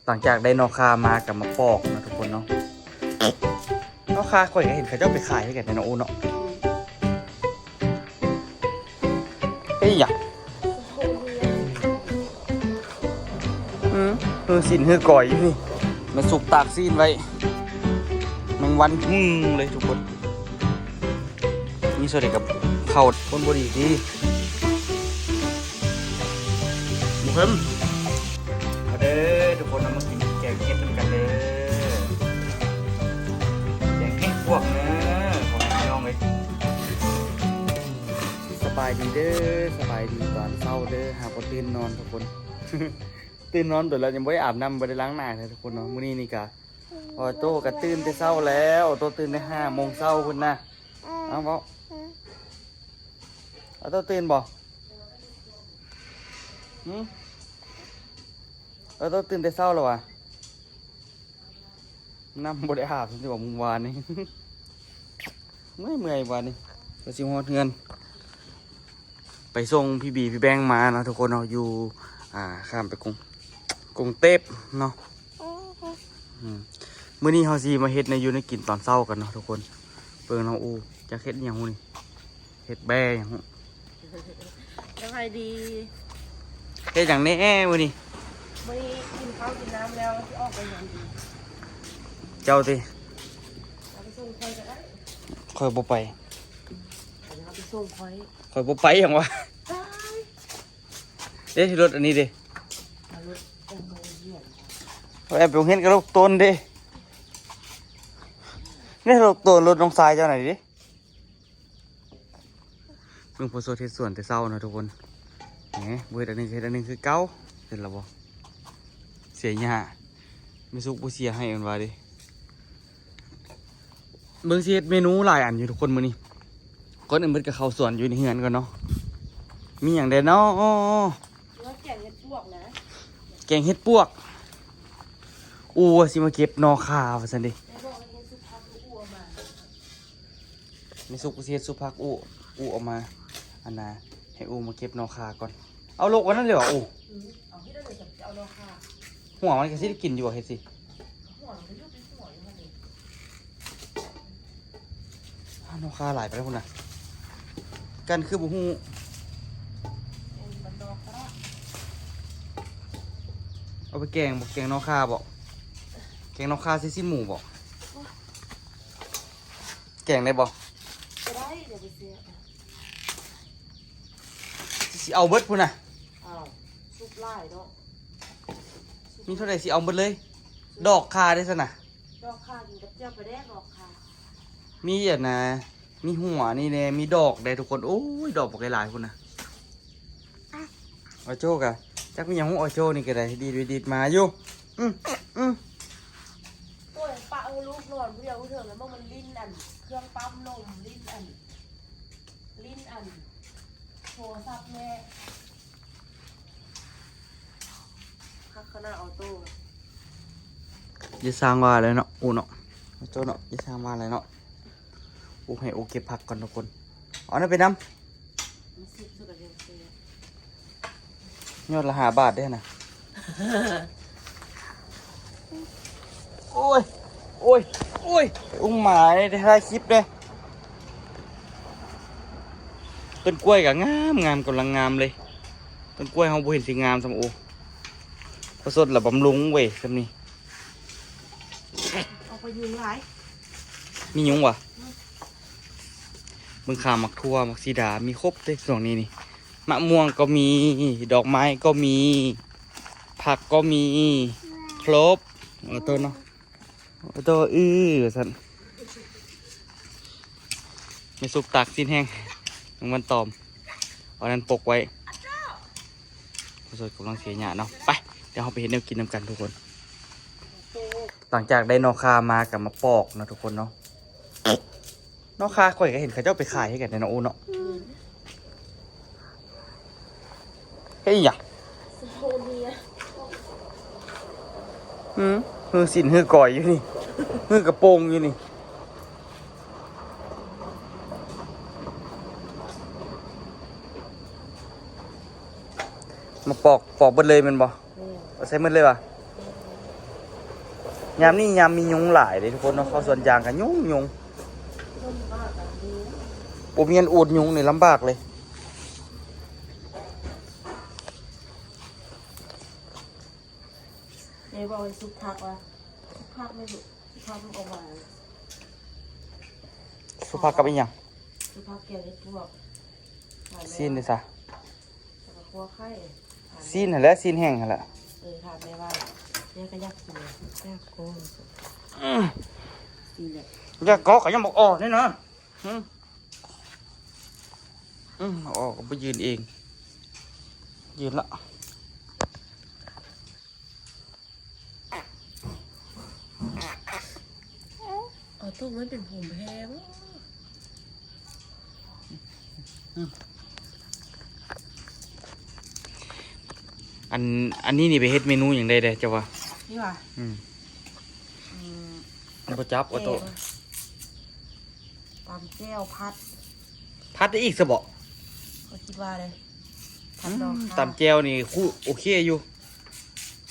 ຫຼັງຈາກໄດ້ໜໍ່ຂ່າມາກໍມາປອກເນາະທຸກຄົນເນາະ. ໜໍ່ຂ່າຂ້ອຍກໍເຫັນເຂົາເຈົ້າໄປຂາຍຄືກັນເນາະ ໂອເນາະ. ເຮັດຫຍັງ? ອືມ ຮື້ຊີ້ນຮື້ກ້ອຍຢູ່ນີ້ ແມ່ສຸກຕາກຊີ້ນໄວ້ ແມງວັນຫຶ່ງເລີຍທຸກຄົນ. ມີສ່ວນໃດກັບເຂົ້າຄົນບໍ່ດີຕິ ບໍ່ເຄັມ. ມາເດີທຸກຄົນ ເຮົາມາກິນແກງເຫັດນຳກັນເດີ ແກງເຫັດປວກເດີ ພໍ່ແມ່ພີ່ນ້ອງເອີຍ. ສະບາຍດີເດີ ສະບາຍດີຕອນເຊົ້າເດີ ຫາບໍ່ຕື່ນນອນທຸກຄົນ. ຕື່ນນອນໂດນແລ້ວ ຍັງບໍ່ໄດ້ອາບນ້ຳ ບໍ່ໄດ້ລ້າງໜ້າເລີຍທຸກຄົນເນາະ. ມື້ນີ້ນີ້ກະ ອອໂຕ້ກໍຕື່ນແຕ່ເຊົ້າແລ້ວ ອອໂຕ້ຕື່ນແຕ່ຫ້າໂມງເຊົ້າພຸ້ນນະ. ເອົາເວົ້າ ອອໂຕ້ຕື່ນບໍ່? ຫື? ອອໂຕ້ຕື່ນແຕ່ເຊົ້າແລ້ວຫວາ? ນ້ຳບໍ່ໄດ້ອາບ ຊິບອກມື້ວານນີ້ ເມື່ອຍໆ ວານນີ້. ກໍຊິຮອດເຮືອນ ໄປສົ່ງພີ່ບີພີ່ແບງມາເນາະທຸກຄົນເນາະ ຢູ່ ອ່າ ຂ້າມໄປກຸງ ກຸງເທບເນາະ. ອືມ ມື້ນີ້ເຮົາຊິມາເຮັດແນວຢູ່ແນວກິນຕອນເຊົ້າກັນເນາະທຸກຄົນ. ເບິ່ງນ້ອງອູ ຈັກເຮັດອີ່ຫຍັງຮູ້ນີ້ ເຮັດແບ້ຫຍັງຮູ້. ສະບາຍດີ ເຮັດຫຍັງແດ່ມື້ນີ້? ມື້ນີ້ກິນເຂົ້າກິນນ້ຳແລ້ວ ຊິອອກໄປຫຍັງດີ? ເຈົ້າຕິ? ເອົາໄປສົ່ງຂ້ອຍກໍໄດ້ ຂ້ອຍບໍ່ໄປ. ເອົາໄປສົ່ງຂ້ອຍ ຂ້ອຍບໍ່ໄປຫຍັງວະ? ຕາຍ ເດ້ ລົດອັນນີ້ເດ້ ເອົາລົດ ເອົາແອບໄປໂຮງຮຽນກັບລົດໂຕນເດ້ ນີ້ລົດໂຕນ ລົດນ້ອງຊາຍເຈົ້ານັ້ນເດ້. ເບິ່ງພໍ່ສົດເຮັດສວນແຕ່ເຊົ້າເນາະທຸກຄົນ. ແໝ ບໍ່ເຮັດອັນໜຶ່ງເຮັດອັນໜຶ່ງຄືເກົ່າ. ເຫັນແລ້ວບໍ່? ເສຍຫຍ້າ ແມ່ສຸກບໍ່ເສຍໃຫ້ ເພິ່ນວ່າເດ້. ເບິ່ງຊິເຮັດເມນູຫຼາຍອັນຢູ່ທຸກຄົນມື້ນີ້. ກ່ອນອື່ນເບິດກໍເຂົ້າສວນຢູ່ໃນເຮືອນກ່ອນເນາະ. ມີຫຍັງແດ່ເນາະ? ວ່າແກງເຫັດປວກນະ ແກງເຫັດປວກ. ອູວ່າຊິມາເກັບໜໍ່ຂ່າວ່າຊັ້ນເດ້. ແມ່ບອກໃຫ້ເຮັດຊຸບຜັກອູເອົາມາ ແມ່ສຸກຊິເຮັດຊຸບຜັກອູ ອູເອົາມາ ອັນນ່າ ໃຫ້ອູມາເກັບໜໍ່ຂ່າກ່ອນ. ເອົາລົກອັນນັ້ນເລີຍຫວາອູ? ອືມ ເອົາເຮັດອັນໃດ ຈະເອົາໜໍ່ຂ່າ ຫົວມັນກໍຊິໄດ້ກິນຢູ່ຫວາ ເຮັດຊິ ຫົວມັນກໍຢູ່ເປັນຫົວຢູ່ຫັ້ນເດ. ອ້າວ ໜໍ່ຂ່າຫຼາຍໄປແລ້ວພຸ້ນນະ ກັນຄືບໍ່ຮູ້. ເອົາໄປແກງບໍ່? ແກງໜໍ່ຂ່າບໍ່? ແກງໜໍ່ຂ່າໃສ່ຊີ້ນໝູບໍ່? ແກງໄດ້ບໍ່? ກໍໄດ້ ດຽວໄປຊື້. ຊິເອົາເບິດພຸ້ນນະ. ອ້າວ ສຸກຫຼາຍເນາະ ມີເທົ່າໃດຊິເອົາເບິດເລີຍ. ດອກຂ່າເດ້ຊັ້ນນະ ດອກຂ່າກິນກັບແຈ່ວປາແດກ ດອກຂ່າ. ມີອັນນ່າ ມີຫົວນີ້ແດ່ ມີດອກແດ່ທຸກຄົນ. ໂອ້ຍ ດອກບັກຫຼາຍໆພຸ້ນນະ. ອາໂຈກະ ຈັກມີຫຍັງຂອງອາໂຈນີ້ກໍໄດ້ ດີດໄປດີດມາຢູ່. ອື ອື ໂອ້ຍ ປະໃຫ້ລູກນອນຜູ້ດຽວເຖິງແລ້ວ ມັນຫຼິ້ນອັນເຄື່ອງປ້ຳນົມ ຫຼິ້ນອັນ ຫຼິ້ນອັນໂທລະສັບແມ່ ຄັກຂະໜາດອອໂຕ້. ຢ່າສ້າງວ່າເລີຍເນາະ ອູເນາະ ອອໂຕ້ເນາະ ຢ່າສ້າງວ່າເລີຍເນາະ. ອູໃຫ້ອູເກັບຜັກກ່ອນທຸກຄົນ ເອົານັ້ນໄປນຳ. ມັນຊິບສຸດແລ້ວ ຍອດລະຫ້າບາດເດ້ນະ. ໂອ້ຍ ໂອ້ຍ ໂອ້ຍ ໄປອຸ້ມໝາເດ້ ຖ່າຍຄລິບເດ້. ຕົ້ນກ້ວຍກໍງາມໆ ກຳລັງງາມເລີຍ. ຕົ້ນກ້ວຍເຮົາບໍ່ເຫັນຊິງາມສ່ຳ. ໂອ້ ພໍສົດລະບຳລຸງເວີຍ ສ່ຳນີ້. ອອກໄປຍຸງຫຼາຍ ມີຍຸງຫວາ? ອືມ ເບິ່ງຂາໝາກຖົ່ວ ໝາກສີດາ ມີຄົບເດ້ຊ່ວງນີ້ນີ້. ມະມ່ວງກໍມີ ດອກໄມ້ກໍມີ ຜັກກໍມີ ຄົບ. ເອີ ໂຕເນາະ ໂຕ ອື ວ່າຊັ້ນ. ແມ່ສຸກຕາກຊີ້ນແຫ້ງ ແມງວັນຕອມ ເອົານັ້ນປົກໄວ້. ພໍ່ສົດກຳລັງເສຍຫຍ້າເນາະ. ໄປ ດຽວເຮົາໄປເຮັດແນວກິນນຳກັນທຸກຄົນ. ຫຼັງຈາກໄດ້ໜໍ່ຂ່າມາກໍມາປອກເນາະທຸກຄົນເນາະ. ໜໍ່ຂ່າຂ້ອຍກໍເຫັນເຂົາເຈົ້າໄປຂາຍຄືກັນເນາະ ໂອເນາະ. ອືມ ເຮັດອີ່ຫຍັງ? ໂຊເມຍ. ຫື ຫືຊີ້ນຫືກ້ອຍຢູ່ນີ້ ຫືກະໂປງຢູ່ນີ້. ມາປອກ ປອກເບິດເລີຍແມ່ນບໍ່? ແມ່ນ. ເອົາໃສ່ໝົດເລີຍຫວາ? ແມ່ນ. ຍາມນີ້ຍາມມີຍຸງຫຼາຍເດ້ທຸກຄົນເນາະ ເຂົ້າສວນຢາງກໍຍຸງຍຸງ ບໍ່ມີອັນອູດຍຸງນີ້ລຳບາກເລີຍ. ແມ່ເວົ້າໃຫ້ສຸກຜັກວ່າ ສຸກຜັກແມ່ລູກ ສຸກຜັກມັນອອກມາ ສຸກຜັກກັບອີ່ຫຍັງ? ສຸກຜັກແກງເຫັດປວກ ຊີ້ນເດ້ຊະ? ແລ້ວກໍຂົ້ວໄຂ່ ຊີ້ນຫັ້ນແຫຼະ ຊີ້ນແຫ້ງຫັ້ນແຫຼະ. ເອີ ຖາມແມ່ວ່າ ແມ່ກໍຢາກກິນ ຢາກກໍ ອືມ ຊີ້ນແຫຼະ ຢາກກໍ ກໍຍັງບໍ່ອອກນີ້ນະ. ອືມ ອືມ ອອກກໍບໍ່ຢືນເອງ ຢືນລະ. ອໍ ໂຕມັນເປັນພູມແພ້ບໍ່? ອືມ ອັນ ອັນນີ້ນີ້ໄປເຮັດເມນູຫຍັງໄດ້ແດ່ ເຈົ້າວ່າ? ນີ້ຫວາ? ອືມ ອືມ ບໍ່ຈັບ ແກງ ອໍໂຕ ຕຳແຈ່ວ ຜັດ ຜັດໄດ້ອີກຊະບໍ? ຂ້ອຍຄິດວ່າເດ້ ອືມ ຕຳແຈ່ວນີ້ ໂອເຄຢູ່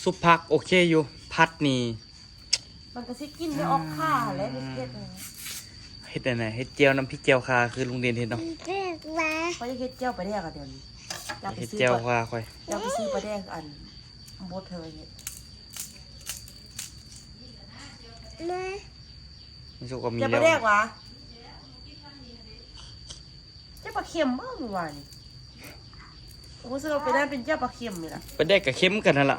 ຊຸບຜັກໂອເຄຢູ່ ຜັດນີ້ ມັນກໍຊິກິນໄດ້ອອກຄ່າແຫຼະ ເຮັດ ເຮັດອັນນັ້ນ ເຮັດແຈ່ວນ້ຳພິກແຈ່ວຂ່າ ຄືລຸງເດັ່ນເຮັດເນາະ. ຂ້ອຍຢາກເຮັດແຈ່ວປາແດກອະ ດຽວນີ້ ຢາກເຮັດແຈ່ວຂ່າຂ້ອຍ ຢາກໄປຊື້ປາແດກອັນ ບົດເທື່ອເຮັດ ມີສຸກກໍມີ ແຈ່ວປາແດກຫວາ? ແຈ່ວປາເຄັມບໍ່ມື້ວານນີ້? ຮູ້ສຶກວ່າເປັນນັ້ນ ເປັນແຈ່ວປາເຄັມນີ້ລະ ປາແດກກະເຄັມກັນຫັ້ນລະ.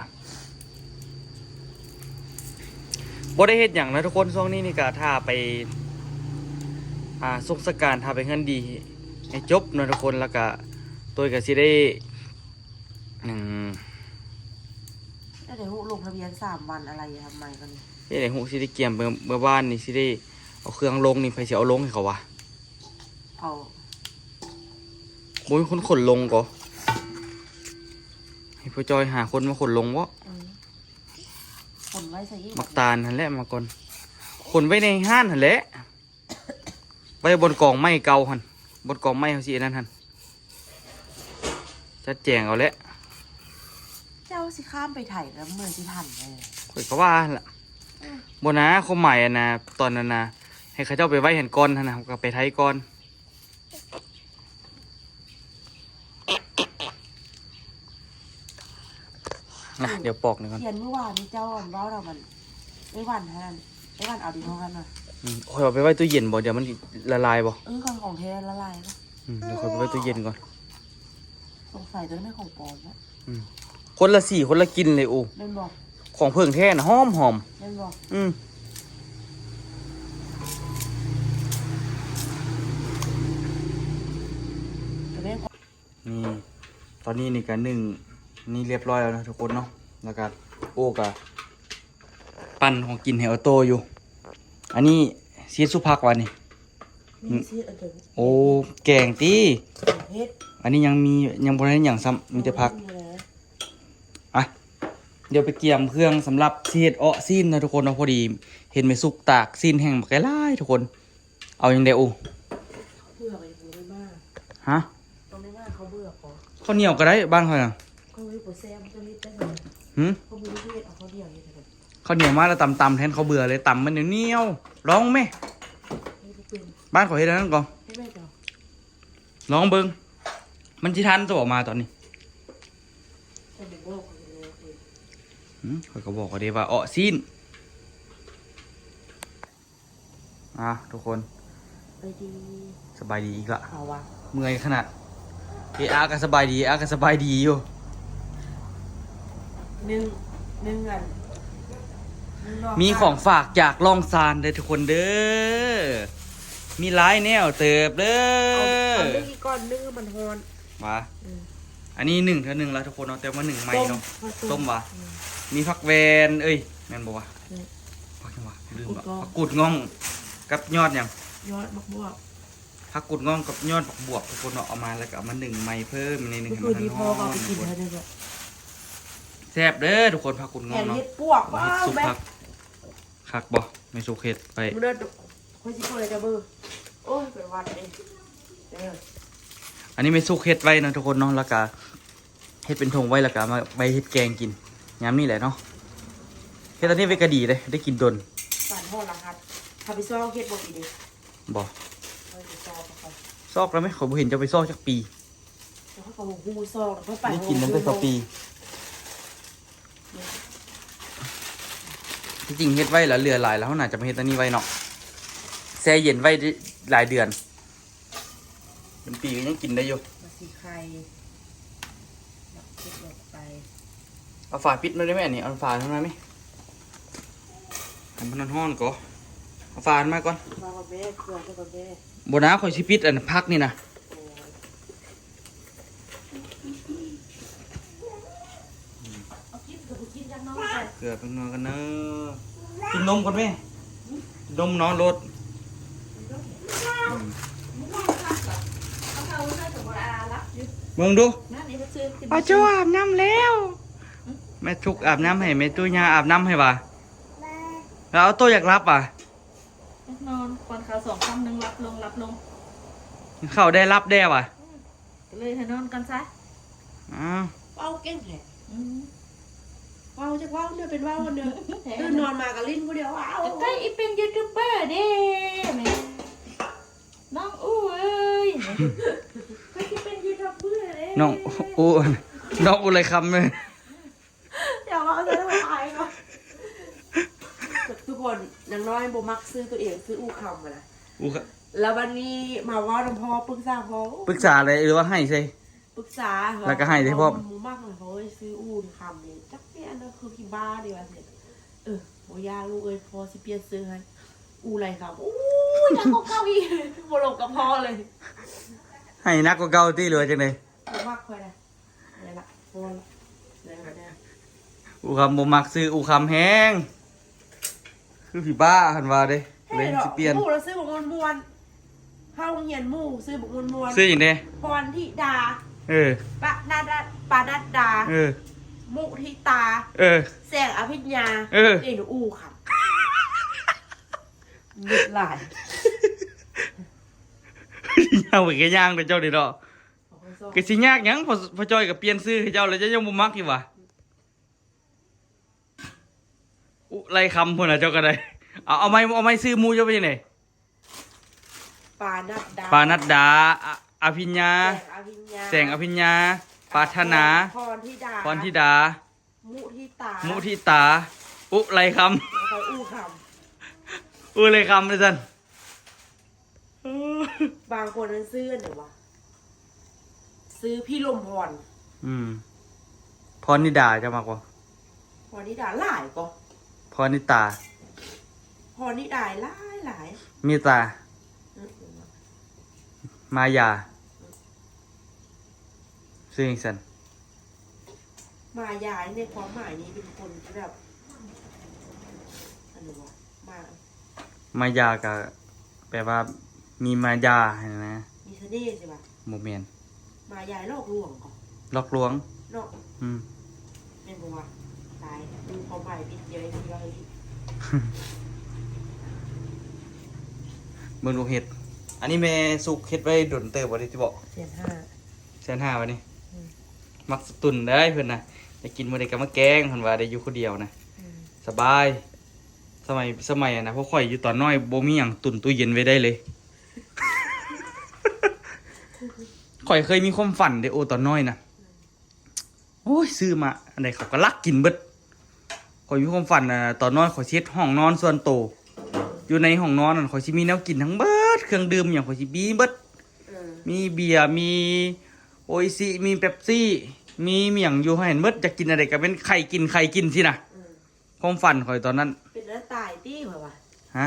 ບໍ່ໄດ້ເຮັດຫຍັງນະທຸກຄົນ ຊ່ວງນີ້ນີ້ກະຖ້າໄປ ອ່າ ສົ່ງສະການ ຖ້າໄປເຮືອນດີໃຫ້ຈົບເນາະທຸກຄົນ ແລ້ວກະໂຕຍກະຊິໄດ້ ອືມ ແລ້ວໄດ້ຮູ້ລົງທະບຽນສາມວັນອະໄລທຳໄມກໍນີ້ ເຮັດໃຫ້ຮູ້ຊິໄດ້ກຽມ ເມື່ອ ເມື່ອວານນີ້ຊິໄດ້ເອົາເຄື່ອງລົງນີ້ ໃຜຊິເອົາລົງໃຫ້ເຂົາວະ? ເອົາ ບໍ່ມີຄົນຂົນລົງກໍ ໃຫ້ພໍ່ຈ້ອຍຫາຄົນມາຂົນລົງເບາະ. ເອີ ຂົນໄວ້ໃສອີກ? ໝາກຕານຫັ້ນແຫຼະ ມາກ່ອນ ຂົນໄວ້ໃນຮ້ານຫັ້ນແຫຼະ ໄວ້ບ່ອນກອງໄມ້ເກົ່າຫັ້ນ ບ່ອນກອງໄມ້ເຮົາຊິອັນນັ້ນຫັ້ນ ຈັດແຈງເອົາແຫຼະ. ເຈົ້າຊິຂ້າມໄປໄຖແລ້ວເມື່ອຊິທັນແທ້? ຂ້ອຍກໍວ່າຫັ້ນລະ ອືມ ບໍ່ນາ ຄວາມໝາຍອັນນະ ຕອນນັ້ນນະ ໃຫ້ເຂົາເຈົ້າໄປໄວ້ຫັ້ນກ່ອນຫັ້ນນະ ເຮົາກໍໄປໄຖກ່ອນ. ນະ ດຽວປອກນີ້ກ່ອນ ຂຽນມື້ວານນີ້ເຈົ້າອັນເວົ້ານຳມັນ ໄອ້ວັນຫັ້ນ ໄອ້ວັນເອົາດິນຂອງຫັ້ນມາ. ອືມ ຂ້ອຍເອົາໄປໄວ້ຕູ້ເຢັນບໍ່? ດຽວມັນລະລາຍບໍ່? ເອີ ຂອງ ຂອງແທ້ລະລາຍເນາະ. ອືມ ດຽວຂ້ອຍໄປໄວ້ຕູ້ເຢັນກ່ອນ ສົງໄສໂຕນັ້ນແມ່ນຂອງປອມເນາະ. ອືມ ຄົນລະສີຄົນລະກິ່ນເລີຍ. ໂອ້ ແມ່ນບໍ່? ຂອງເຜິ້ງແທ້ນະ ຫອມໆ ແມ່ນບໍ່? ອືມ ແມ່ນ ນີ້ ຕອນນີ້ນີ້ກະໜຶ້ງນີ້ລຽບຮ້ອຍແລ້ວນະທຸກຄົນເນາະ ແລ້ວກະ ໂອ້ ກະ ປັ່ນຂອງກິນໃຫ້ອອໂຕ້ຢູ່. ອັນນີ້ຊິເຮັດຊຸບຜັກຫວານີ້? ນີ້ຊິເຮັດອັນເດີ ໂອ້ ແກງຕິ? ເຮັດ ອັນນີ້ຍັງມີ ຍັງບໍ່ໄດ້ຫຍັງຊ້ຳ ມີແຕ່ຜັກ. ອ່ະ ດຽວໄປກຽມເຄື່ອງສຳລັບຊິເຮັດເອາະຊີ້ນນະທຸກຄົນເນາະ. ພໍດີເຫັນແມ່ສຸກຕາກຊີ້ນແຫ້ງບັກຫຼາຍໆ ທຸກຄົນ. ເອົາຫຍັງແດ່ອູ? ເບື່ອກໍຍັງບໍ່ໄດ້ມາ. ຮະ? ຕ້ອງໄດ້ມາ ເຂົາເບື່ອບໍ່? ເຂົ້າໜຽວກໍໄດ້ ບ້ານຂ້ອຍນະ. ເຂົາເຮັດບໍ່ແຊບ ເຈົ້າເຮັດໄດ້ບໍ່? ຫື? ເຂົາບໍ່ໄດ້ເຮັດ ເອົາເຂົ້າໜຽວເຮັດໃຫ້ເພິ່ນ. ເຂົ້າໜຽວມາແລ້ວຕຳໆ ແທນເຂົ້າເບື່ອເລີຍ ຕຳມັນໜຽວໆ. ລອງແມ? ເຮັດບໍ່ເປັນ. ບ້ານຂ້ອຍເຮັດອັນນັ້ນກໍ ເຮັດແມ່ເຈົ້າ. ລອງເບິ່ງ ມັນຊິທັນຕົວອອກມາຕອນນີ້. ເຈົ້າບໍ່ບອກຂ້ອຍເລີຍ. ຫື? ຂ້ອຍກໍບອກເຂົາເດ້ວ່າເອາະຊີ້ນ. ອ່າ ທຸກຄົນ ສະບາຍດີ ສະບາຍດີອີກລະ. ເອົາວະ ເມື່ອຍຂະໜາດ ເອອາກໍສະບາຍດີ ເອອາກໍສະບາຍດີຢູ່. ໜຶ່ງ ໜຶ່ງອັນ ໜຶ່ງດອກ ມີຂອງຝາກຈາກລ່ອງຊານເດີທຸກຄົນເດີ. ມີຫຼາຍແນວເຕີບເດີ. ເອົາ ເອົາໜຶ່ງອີກກ່ອນ ໜຶ່ງມັນຮ້ອນ. ຫວາ? ອືມ ອັນນີ້ໜຶ້ງເທື່ອໜຶ່ງລະທຸກຄົນເນາະ ແຕ່ວ່າໜຶ້ງໃໝ່ເນາະ. ຕົ້ມ ຕົ້ມຫວາ? ອືມ ມີຜັກແວ່ນ ເອີຍ ແມ່ນບໍ່ວະ? ອືມ ຜັກຫຍັງວະ? ລືມລະ. ຜັກກູດງ່ອງ ຜັກກູດງ່ອງກັບຍອດຫຍັງ? ຍອດໝາກບວບ. ຜັກກູດງ່ອງກັບຍອດໝາກບວບທຸກຄົນເນາະ. ເອົາມາແລ້ວກໍເອົາມາໜຶ້ງໃໝ່ເພີ່ມໃນໜຶ່ງໃຫ້ມັນຮ້ອນໆ. ເມື່ອຄືນນີ້ພໍ່ກໍເອົາໄປກິນແທ້ເດີ. ແຊບເດີທຸກຄົນ ຜັກກູດງ່ອງເນາະ. ເຮັດປວກ ເຮັດຊຸບຜັກ. ຄັກບໍ່? ແມ່ສຸກເຮັດໄວ້ ມື້ນັ້ນຂ້ອຍຊິເປີດໃຫ້ເຈົ້າເບິ່ງ. ໂອ້ຍ ເປັນຫວັດເດ້. ເອີ ອັນນີ້ແມ່ສຸກເຮັດໄວ້ເນາະທຸກຄົນເນາະ ແລ້ວກະເຮັດເປັນຖົງໄວ້ ແລ້ວກະເອົາມາໄວ້ເຮັດແກງກິນຍາມນີ້ແຫຼະເນາະ. ເຮັດອັນນີ້ໄວ້ກໍດີເດ້ ໄດ້ກິນດົນ. ສານຫໍລະຫັດ ເຂົາໄປຊອກເຮັດບໍ່ປີນີ້? ບໍ່. ເອີ ໄປຊອກກ່ອນ. ຊອກແລ້ວແມະ? ຂ້ອຍບໍ່ເຫັນເຈົ້າໄປຊອກຈັກປີ. ແຕ່ຂ້ອຍກໍບໍ່ຮູ້ຊອກ ຂ້ອຍໄປ ໄດ້ກິນຕັ້ງແຕ່ຊາວປີ. ທີ່ຈິງເຮັດໄວ້ລະເຫຼືອຫຼາຍລະ ເຮົາໜ້າຈະມາເຮັດອັນນີ້ໄວ້ເນາະ ແຊ່ເຢັນໄວ້ໄດ້ຫຼາຍເດືອນ ເປັນປີກໍຍັງກິນໄດ້ຢູ່. ມາສີໄຂ່ ເອົາຝາປິດມາໄດ້ແມະ ນີ້ ເອົາຝານັ້ນມາແມະ ໃຫ້ມັນຮ້ອນໆກ່ອນ ເອົາຝານັ້ນມາກ່ອນ. ມາກ່ອນແມ່ ເກືອໃສ່ກ່ອນແມ່. ບໍ່ນາ ຂ້ອຍຊິປິດອັນຜັກນີ້ນະ. ເກືອເພິ່ນນອນກັນເດີ ກິນນົມກ່ອນແມະ ກິນນົມນອນໂລດ. ເບິ່ງດູ ປ້າໂຈ້ອາບນ້ຳແລ້ວ ແມ່ຕຸກອາບນ້ຳໃຫ້ ແມ່ຕຸກຍ່າອາບນ້ຳໃຫ້ຫວາ ແລ້ວໂຕຢາກຫຼັບຫວາ ນອນ ກ່ອນເຂົ້າສອງຄຳໜຶ່ງ ຫຼັບລົງ ຫຼັບລົງ ເຂົ້າໄດ້ ຫຼັບແດ່ຫວາ. ກໍເລີຍໃຫ້ນອນກ່ອນຊະ. ອ້າວ ເວົ້າເກັ່ງແທ້. ອືມ ເວົ້າຈັກເວົ້າເນາະ ເປັນເວົ້າເນາະ. ຕື່ນນອນມາກໍຫຼິ້ນຜູ້ດຽວ ວ້າວ ກໍໃກ້ອີເປັນຢູທູບເບີເດ້ແມ່ ນ້ອງອູເອີຍ ຂ້ອຍຊິເປັນຢູທູບເບີເດ້ ນ້ອງອູ ນ້ອງອູໄລຄຳເອີຍ. ຢ່າເວົ້າຊະ ອາຍເນາະ. ທຸກຄົນ ນາງນ້ອຍບໍ່ມັກຊື່ຕົວເອງ ຊື່ອູຄຳຫັ້ນນະ. ອູຄຳ ແລ້ວບັດນີ້ມາເວົ້ານຳພໍ່ ປຶກສາພໍ່ ປຶກສາໄດ້ ຫຼືວ່າໄຫ້ໃສ່ ປຶກສາ ແລ້ວກໍໄຫ້ໃສ່ພ້ອມ. ບໍ່ມັກເລີຍ ເຮີ້ຍ ຊື່ອູຄຳນີ້ ຈັກແມ່ນອັນນັ້ນຄືຜີບ້າເດ້ວ່າຊັ້ນ. ເອີ ບໍ່ຢາກລູກເອີຍ ພໍ່ຊິປ່ຽນຊື່ໃຫ້ ອູໄລຄຳ. ໂອ້ຍ ໜັກກວ່າເກົ່າອີກ ບໍ່ລົງກັບພໍ່ເລີຍ. ໄຫ້ໜັກກວ່າເກົ່າຕິ ຫຼືວ່າຈັ່ງໃດ? ບໍ່ມັກຂ້ອຍນະ. ໄດ້ລະ ພໍລະ ໄດ້ລະ ໄດ້ລະ. ອູຄຳບໍ່ມັກຊື່ອູຄຳແຮງ ຄືຜີບ້າຫັ້ນວ່າເດ້ ເລີຍຊິປ່ຽນ. ໝູ່ລະຊື່ບໍ່ມ່ວນໆ ເຮົາໂຮງຮຽນໝູ່ຊື່ບໍ່ມ່ວນໆ. ຊື່ຫຍັງເດ້? ພອນທິດາ ເອີ ປະນັດດາ ປະນັດດາ ເອີ ມຸທິຕາ ເອີ ແສງອະພິນຍາ ເອີ ນີ້ອູຄຳ ເງືອດຫຼາຍ. ຍ່າງໄປກໍຍ່າງເດ້ເຈົ້ານີ້ເນາະ. ກໍຊິຍາກຫຍັງ ພໍ່ ພໍ່ຈ້ອຍກໍປ່ຽນຊື່ໃຫ້ເຈົ້າແລ້ວ ເຈົ້າຍັງບໍ່ມັກຢູ່ຫວາ? ອຸໄລຄຳພຸ້ນນະ ເຈົ້າກໍໄດ້. ເອົາ ເອົາໃໝ່ ເອົາໃໝ່ ຊື່ໝູ່ເຈົ້າເປັນຈັ່ງໃດ? ປານັດດາ ປານັດດາ ອະ ອະພິນຍາ ແສງອະພິນຍາ ແສງອະພິນຍາ ປາຖະໜາ ພອນທິດາ ພອນທິດາ ມຸທິຕາ ມຸທິຕາ ອຸໄລຄຳ ອຸຄຳ ອຸໄລຄຳວ່າຊັ້ນ. ບາງຄົນນັ້ນຊື່ອັນຫຍັງຫວາ? ຊື່ພີ່ລົມພອນ. ອືມ ພອນນິດາ ເຈົ້າມັກບໍ່? ພອນນິດາຫຼາຍກໍ ພອນນິດາ ພອນນິດາຫຼາຍໆ. ເມດຕາ ອືມ ມາຍາ ຊື່ຫຍັງຊັ້ນ? ມາຍາໃນຄວາມໝາຍນີ້ເປັນຄົນທີ່ແບບ ອັນນັ້ນຫວາ? ມາ ມາຍາກະແປວ່າມີມາຍາຫັ້ນນະ ມີສະເໜ່ຊີ້ຫວາ? ບໍ່ແມ່ນ ມາຍາຫຼອກລວງກໍ ຫຼອກລວງເນາະ. ອືມ ແມ່ນບໍ່ຫວາ? ຕາຍ ມີຄວາມໝາຍຜິດດຽວທີ່ວ່າ ເບິ່ງລູກເຫັດ. ອັນນີ້ແມ່ສຸກເຮັດໄວ້ດົນເຕີບບໍ່ໄດ້ຕິເບາະ? ແສນຫ້າ ແສນຫ້າບາດນີ້. ອືມ ມັກສະຕຸນໄດ໋ເພິ່ນນະ ຢາກກິນມື້ໃດກໍມາແກງ ເພິ່ນວ່າໄດ້ຢູ່ຄົນດຽວນະ. ອືມ ສະບາຍ. ສະໄໝ ສະໄໝອັນນະ ພວກຂ້ອຍຢູ່ຕອນນ້ອຍບໍ່ມີຫຍັງຕຸນຕູ້ເຢັນໄວ້ໄດ້ເລີຍ. ຂ້ອຍເຄີຍມີຄວາມຝັນເດ້ ໂອ ຕອນນ້ອຍນະ ໂອ້ຍ ຊື້ມາອັນໃດເຂົາກໍລັກກິນເບິດ. ຂ້ອຍມີຄວາມຝັນ ອາ ຕອນນ້ອຍຂ້ອຍຊິເຮັດຫ້ອງນອນສ່ວນໂຕ ຢູ່ໃນຫ້ອງນອນນັ້ນ ຂ້ອຍຊິມີແນວກິນທັງເບິດ ເຄື່ອງດື່ມຫຍັງຂ້ອຍຊິມີເບິດ. ເອີ ມີເບຍ ມີໂອອິຊິ ມີເປັບຊີ ມີຫຍັງຢູ່ຫັ້ນເບິດ ຢາກກິນອັນໃດກໍແມ່ນໄຂກິນ ໄຂກິນຊີ້ນະ. ເອີ ຄວາມຝັນຂ້ອຍຕອນນັ້ນ ເປັນແນວຕາຍຕິຂ້ອຍວ່າ. ຮະ?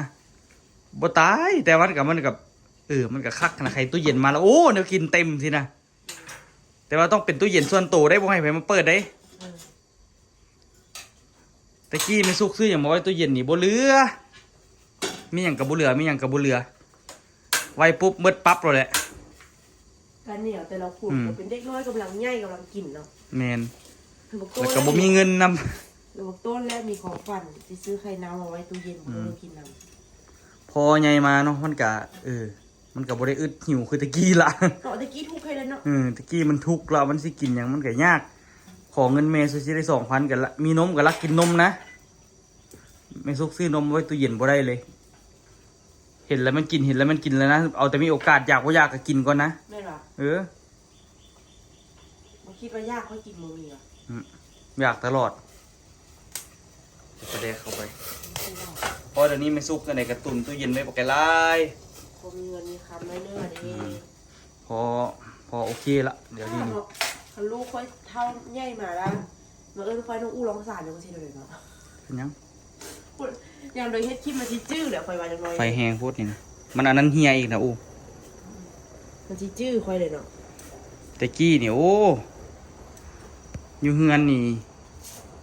ບໍ່ຕາຍ ແຕ່ມັນກໍ ມັນກໍ ເອີ ມັນກໍຄັກນະ ໄຂຕູ້ເຢັນມາແລ້ວ ໂອ້ ແນວກິນເຕັມຊີ້ນະ. ແຕ່ວ່າຕ້ອງເປັນຕູ້ເຢັນສ່ວນໂຕໄດ໋ ບໍ່ໃຫ້ໃຜມາເປີດໄດ໋. ເອີ ແຕ່ກີ້ແມ່ສຸກຊື້ຫຍັງມາໄວ້ຕູ້ເຢັນນີ້ບໍ່ເຫຼືອ ມີຫຍັງກໍບໍ່ເຫຼືອ ມີຫຍັງກໍບໍ່ເຫຼືອ ໄວ້ປຸບໝົດປັບໂລດແຫຼະ. ການແນວແຕ່ລະຄົນ ອືມ ກໍເປັນເດັກນ້ອຍກຳລັງໃຫຍ່ກຳລັງກິນເນາະ. ແມ່ນ ແລ້ວກໍບໍ່ມີເງິນນຳ ແລ້ວບັກຕົ້ນແລະມີຄວາມຝັນຊິຊື້ໄຂ່ເນົ່າມາໄວ້ຕູ້ເຢັນ ອືມ ບໍ່ໃຫ້ກິນນຳ. ພໍໃຫຍ່ມາເນາະ ມັນກະ ເອີ ມັນກະບໍ່ໄດ້ອຶດຫິວຄືແຕ່ກີ້ລະເນາະ. ແຕ່ກີ້ທຸກໃຫ້ແລ້ວເນາະ. ເອີ ແຕ່ກີ້ມັນທຸກລະ ມັນຊິກິນຫຍັງມັນກະຍາກ. ຂໍເງິນແມ່ຊິໄດ້ສອງພັນ ກະລະ ມີນົມກະລັກກິນນົມນະ. ມ່ສຸກຊື້ນົມໄວ້ຕູ້ເຢັນບໍ່ໄດ້ເລີຍ. ເຫັນແລ້ວມັນກິນ ເຫັນແລ້ວມັນກິນແລ້ວນະ. ເອົາແຕ່ມີໂອກາດ ຢາກບໍ່ຢາກກໍກິນກ່ອນນະ. ແມ່ນຫວາ? ເອີ. ບໍ່ຄິດວ່າຢາກ ຂ້ອຍກິນບໍ່ມີຫວາ? ອືມ ຢາກຕະຫຼອດ. ປາແດກເຂົ້າໄປ. ບໍ່ກິນແລ້ວ. ເພາະດຽວນີ້ແມ່ສຸກອັນໃດກໍຕຸນຕູ້ເຢັນໄວ້ບັກຫຼາຍ. ບໍ່ມີເງິນມີຄຳນ້ອຍເນື້ອເດ້. ອືມ ພໍ ພໍໂອເຄລະ ດຽວນີ້ນີ້. ຄັນລູກຂ້ອຍເຖົ້າໃຫຍ່ມາລະ ມາເອີ້ນຂ້ອຍນ້ອງອູ້ລອງສານ ຈັ່ງຊີ້ເດເນາະ. ເປັນຫຍັງ? ຍາມໃດເຮັດຄລິບມັນຊິຈື່ແຫຼະ ຂ້ອຍວ່າຈັ່ງໃດ. ໄຟແຮງໂພດນີ້ນະ. ມັນອັນນັ້ນເຫ່ຍອີກນະອູ້. ມັນຊິຈື່ຂ້ອຍເລີຍເນາະ. ແຕ່ກີ້ນີ້ ໂອ້ ຢູ່ເຮືອນນີ້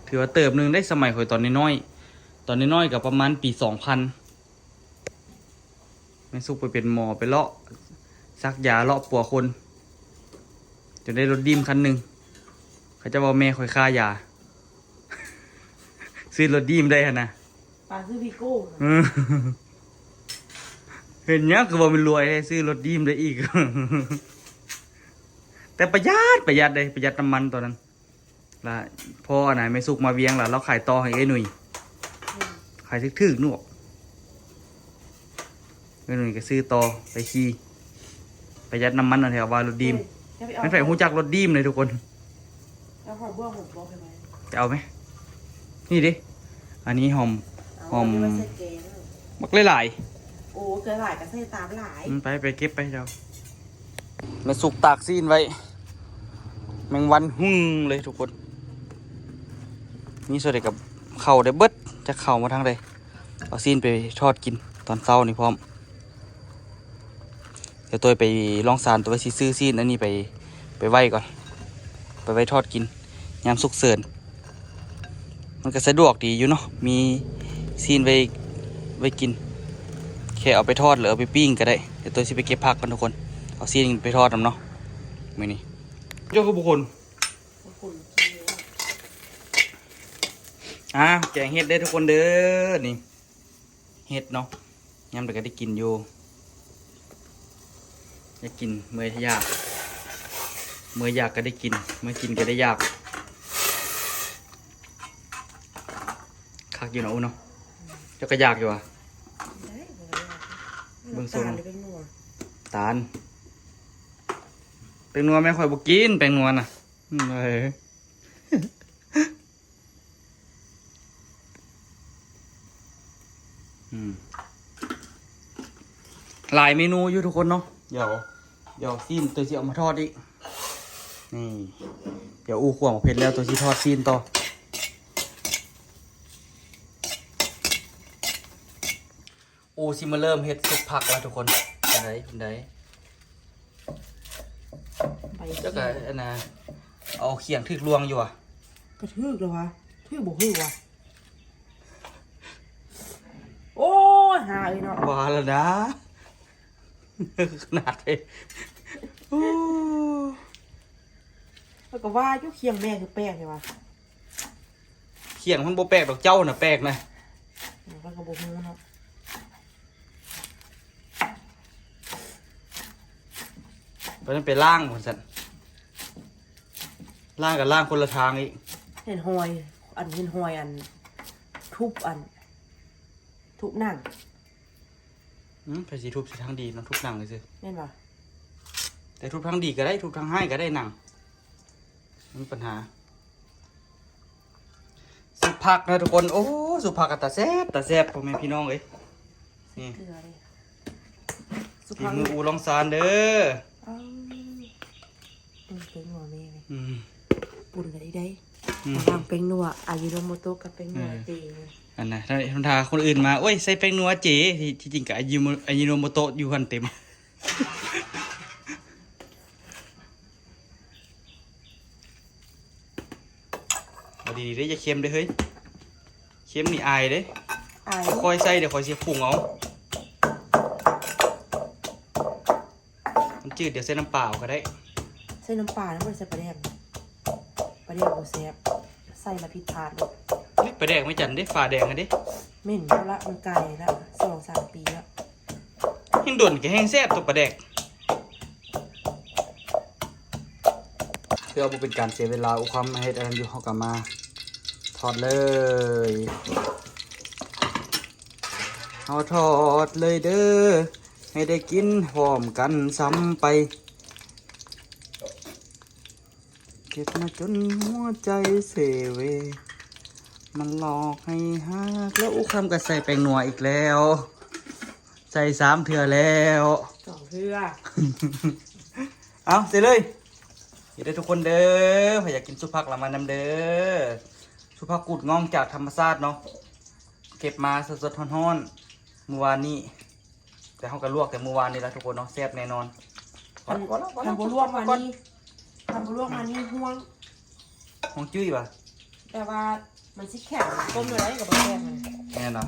ຖືວ່າເຕີບໜຶ່ງໄດ໋ ສະໄໝຂ້ອຍຕອນນ້ອຍໆ. ຕອນນ້ອຍໆກໍປະມານປີສອງພັນ ແມ່ສຸກໄປເປັນໝໍ ໄປເລາະສັກຢາ ເລາະປົວຄົນ ຈົນໄດ້ລົດດີມຄັນໜຶ່ງ. ເຂົາເຈົ້າວ່າແມ່ຂ້ອຍຄ້າຢາ ຊື້ລົດດີມໄດ້ຫັ້ນນະ. ປານຊື້ວີໂກ້. ເອີ ເຫັນຫຍັງຄືວ່າມັນລວຍແທ້ ຊື້ລົດດີມໄດ້ອີກ. ແຕ່ປະຢັດ ປະຢັດເດ້ ປະຢັດນ້ຳມັນຕອນນັ້ນ. ລະພໍອັນນະ ແມ່ສຸກມາວຽງລະ ລາວຂາຍຕໍ່ໃຫ້ເອື້ອຍໜຸ່ຍ. ອືມ ຂາຍຖືກໆ ໜູ. ເອື້ອຍໜຸ່ຍກໍຊື້ຕໍ່ໄປຂີ່ ປະຢັດນ້ຳມັນ ອັນແຖວວ່າລົດດີມ. ເອີ ແມ່ນໃຜຮູ້ຈັກລົດດີມເລີຍທຸກຄົນ. ເອົາຫອມບົວ ຫອມບົວໄປໄວ້. ຈະເອົາໄໝ? ນີ້ເດ້ ອັນນີ້ຫອມ ເອົາ ຫອມ ອັນນີ້ໄວ້ໃສ່ແກງ. ບັກຫຼາຍໆ. ໂອ້ ເກີນຫຼາຍກໍໃສ່ຕາມຫຼາຍ. ອືມ ໄປ ໄປເກັບໄປເຈົ້າ. ແມ່ສຸກຕາກຊີ້ນໄວ້ ແມງວັນຫຶ່ງເລີຍທຸກຄົນ. ມີສ່ວນໃດກັບເຂົ້າໄດ້ເບິດ ຈັກເຂົ້າມາທາງໃດ. ເອົາຊີ້ນໄປທອດກິນຕອນເຊົ້ານີ້ພ້ອມ. ດຽວໂຕຍໄປລອງຊານ ໂຕຍວ່າຊິຊື້ຊີ້ນອັນນີ້ໄປ ໄປໄວ້ກ່ອນ ໄປໄວ້ທອດກິນຍາມສຸກເສີນ. ມັນກໍສະດວກດີຢູ່ເນາະ ມີຊີ້ນໄວ້ ໄວ້ກິນ ແຄ່ເອົາໄປທອດ ຫຼືເອົາໄປປີ້ງກໍໄດ້. ດຽວໂຕຍຊິໄປເກັບຜັກກ່ອນທຸກຄົນ ເອົາຊີ້ນໄປທອດນຳເນາະ. ມື້ນີ້ເຈົ້າຄືບໍ່ຄົນ ບໍ່ຄົນກິນ. ອ່າ ແກງເຫັດເດີທຸກຄົນເດີ ນີ້ ເຫັດເນາະ ຍາມໃດກໍໄດ້ກິນຢູ່. ຢາກກິນເມື່ອຢາກ ເມື່ອຢາກກໍໄດ້ກິນ ເມື່ອກິນກໍໄດ້ຢາກ. ຄັກຢູ່ເນາະ ອູ້ເນາະ. ເຈົ້າກໍຢາກຢູ່ຫວາ? ໄດ້ ບໍ່ຢາກ. ເບິ່ງຊົງ ຕານ ແປ້ງນົວ ຕານ ແປ້ງນົວແມ່ຂ້ອຍບໍ່ກິນ ແປ້ງນົວນະ. ອືມ ເອີ ອືມ ຫຼາຍເມນູຢູ່ທຸກຄົນເນາະ. ດຽວ ດຽວຊີ້ນໂຕຍຊິເອົາມາທອດອີກ. ນີ້ ດຽວອູ່ຂົ້ວໝາກເຜັດແລ້ວ ໂຕຍຊິທອດຊີ້ນຕໍ່. ອູ່ຊິມາເລີ່ມເຮັດຊຸບຜັກລະທຸກຄົນ. ເປັນໃດ ເປັນໃດ? ໃບ ແລ້ວກໍອັນນ່າ ເອົາຂຽງຖືກລວງຢູ່ຫວາ? ກໍຖືກແລ້ວຫວາ? ຖືກບໍ່ຖືກຫວາ? ໂອ້ຍ ຫາເອີຍເນາະ ວ່າແລ້ວນະ ຂະໜາດເດ້. ໂອ້ ຂ້ອຍກໍວ່າຢູ່ ຂຽງແມ່ຄືແປກແທ້ຫວາ? ຂຽງມັນບໍ່ແປກດອກ ເຈົ້ານະແປກນະ. ເອີ ຂ້ອຍກໍບໍ່ຮູ້ເນາະ. ໄປນັ້ນໄປລ້າງວ່າຊັ້ນ ລ້າງກໍລ້າງຄົນລະທາງອີກ. ເຫັນຮອຍ ອັນ ເຫັນຮອຍ ອັນ ທຸບ ອັນ ທຸບໜັງ. ອືມ ໃຜຊິທຸບຊິທາງດີເນາະ ທຸບໜັງຊື່ ແມ່ນບໍ່? ແຕ່ທຸບທາງດີກໍໄດ້ ທຸບທາງຮ້າຍກໍໄດ້ໜັງ ບໍ່ມີປັນຫາ. ຊຸບຜັກນະທຸກຄົນ. ໂອ້ ຊຸບຜັກກໍຕາແຊບ ຕາແຊບ ພໍ່ແມ່ພີ່ນ້ອງເອີຍ. ນີ້ ເກືອເດ້ ຊຸບຜັກ ຝີມືອູ່ລອງຊານເດີ. ເອີ ເບິ່ງແປ້ງນົວແມ່ເວີຍ ອືມ ປົນກັນອີກໄດ໋. ອືມ ລະຫວ່າງແປ້ງນົວອາຢິໂນໂມໂຕະກັບແປ້ງນົວ ເອີ ເຈ. ອັນນະ ທຳມະດາຄົນອື່ນມາ ໂອ້ຍ ໃສ່ແປ້ງນົວເຈ ທີ່ ທີ່ຈິງກໍອາຢິໂນ ອາຢິໂນໂມໂຕະຢູ່ຫັ້ນເຕັມ. ເອົາດີໆເດ້ ຢ່າເຄັມເດ້ເຮີ້ຍ ເຄັມນີ້ອາຍເດ້. ອາຍ ຄ່ອຍໃສ່ ດຽວຂ້ອຍຊິປຸງເອົາ. ມັນຈືດ ດຽວໃສ່ນ້ຳປາເອົາກໍໄດ້. ໃສ່ນ້ຳປານະ ບໍ່ໄດ້ໃສ່ປາແດກ. ປາແດກບໍ່ແຊບ ໃສ່ລະຜິດພາດໂລດ. ເຮີ້ຍ ປາແດກແມ່ຈັນເດ້ ຝາແດງຫັ້ນເດ້. ເໝັນແລ້ວລະ ມັນກາຍລະ ສອງສາມປີລະ. ແຮ່ງດົນກໍແຮ່ງແຊບຕົວະປາແດກ. ເພື່ອບໍ່ເປັນການເສຍເວລາ ອຸຄຳມາເຮັດອັນນັ້ນຢູ່ ເຮົາກໍມາທອດເລີຍ. ເຮົາທອດເລີຍເດີ ໃຫ້ໄດ້ກິນພ້ອມກັນຊ້ຳໄປ. ເກັບມາຈົນຫົວໃຈເຊເວ ມັນຫຼອກໃຫ້ຮັກແລ້ວ. ອຸຄຳກໍໃສ່ແປ້ງນົວອີກແລ້ວ ໃສ່ສາມເທື່ອແລ້ວ ສອງເທື່ອ. ເອົາ ໃສ່ເລີຍ ເຮັດເດີທຸກຄົນເດີ. ໃຜຢາກກິນຊຸບຜັກລະມານຳເດີ ຊຸບຜັກກູດງ່ອງຈາກທຳມະຊາດເນາະ ເກັບມາສົດໆຮ້ອນໆມື້ວານນີ້. ແຕ່ເຮົາກໍລວກແຕ່ມື້ວານນີ້ລະທຸກຄົນເນາະ ແຊບແນ່ນອນ. ຄັນ ຄັນບໍ່ລວກມານີ້ ຄັນບໍ່ລວກມານີ້ຮ່ວງ ຮ່ວງຈຸ້ຍຫວາ ແຕ່ວ່າມັນຊິແຂງ ຕົ້ມແນວໃດກໍບໍ່ແຊບຫັ້ນ. ແມ່ນເນາະ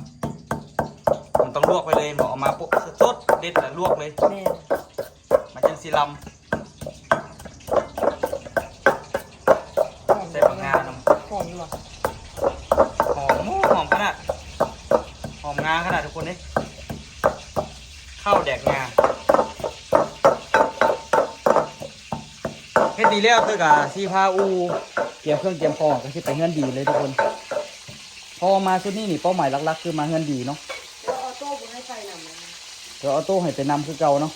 ມັນຕ້ອງລວກໄວ້ເລີຍ ເອົາມາໂປະສົດໆ ເດັດລະລວກເລີຍ. ແມ່ນ ມັນຈັ່ງຊິລຳ. ໃສ່ບັກງານຳ ຫອມຢູ່ຫວາ ຫອມ ໂອ້ ຫອມຂະໜາດ ຫອມງາຂະໜາດທຸກຄົນເດ້. ເຂົ້າແດກງາ ເຮັດດີແລ້ວເຕີກະຊິພາອູ່ ກຽມເຄື່ອງກຽມຂອງ ກໍຊິໄປເຮືອນດີເລີຍທຸກຄົນ. ເພາະວ່າມາຊຸດນີ້ນີ້ ເປົ້າໝາຍຫຼັກໆຄືມາເຮືອນດີເນາະ. ແລ້ວອໍໂຕ້ບໍ່ໃຫ້ໄປນຳນະ ແລ້ວອໍໂຕ້ໃຫ້ໄປນຳຄືເກົ່າເນາະ.